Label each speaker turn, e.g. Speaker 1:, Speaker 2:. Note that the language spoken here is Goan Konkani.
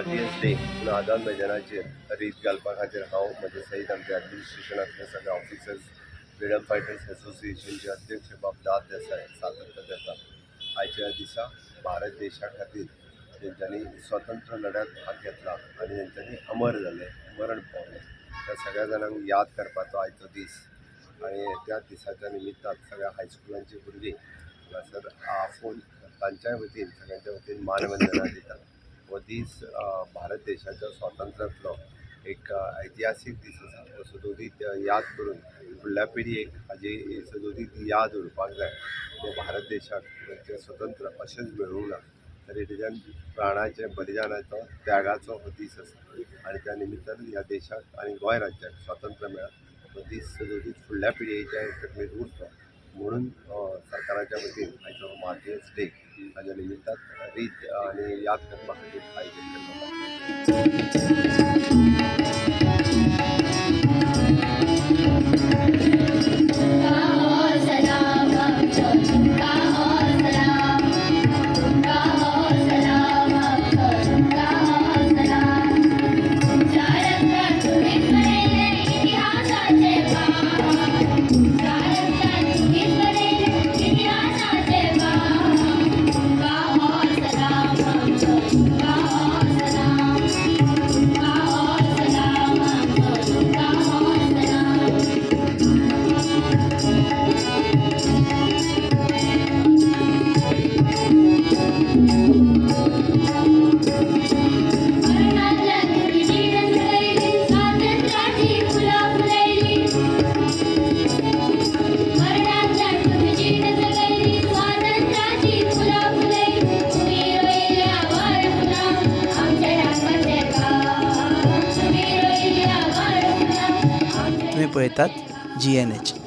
Speaker 1: मार्टियर्स डे म्हणून आझाद मैदानाचेर रीत घालपा खातीर हांव म्हजे सयत आमच्या एडमिनिस्ट्रेशनांतले सगळे ऑफिसर्स, फ्रिडम फायटर्स एसोसिएशनचे अध्यक्ष बाब दाद देसाय सातत्य देता. आयच्या दिसा भारत देशा खातीर जेंच्यांनी स्वतंत्र लढ्यात भाग घेतला आनी जेंच्यांनी अमर जाले, मरण पावले, त्या सगळ्या जाणांक याद करपाचो आयचो दीस. आनी त्या दिसाच्या निमित्तान सगळ्या हायस्कुलांची भुरगीं हांगासर आफोवन तांच्याय वतीन, सगळ्यांच्या वतीन मानवंदना दितात. हो दीस भारत देशाच्या स्वातंत्र्यांतलो एक ऐतिहासीक दीस आसा. हो सदोदीत याद करून फुडल्या पिळगेक हाजी सदोदीत याद उरपाक जाय. ते भारत देशाक ते स्वतंत्र अशेंच मेळूंक ना, तरी तेज्यान प्राणाचे बलिदानाचो, त्यागाचो हो दीस आसा आनी त्या निमित्तान ह्या देशाक आनी गोंय राज्याक स्वातंत्र्य मेळ्ळां. हो दीस सदोदीत फुडल्या पिळगेच्या तकलेंत उरचो म्हणून सरकाराच्या वतीन आयचो मार्टियर्स डे हाज्या निमित्तान रीत आनी याद करपा खातीर आयोजीत केल्लो.
Speaker 2: तुम्ही पळयतात GNH.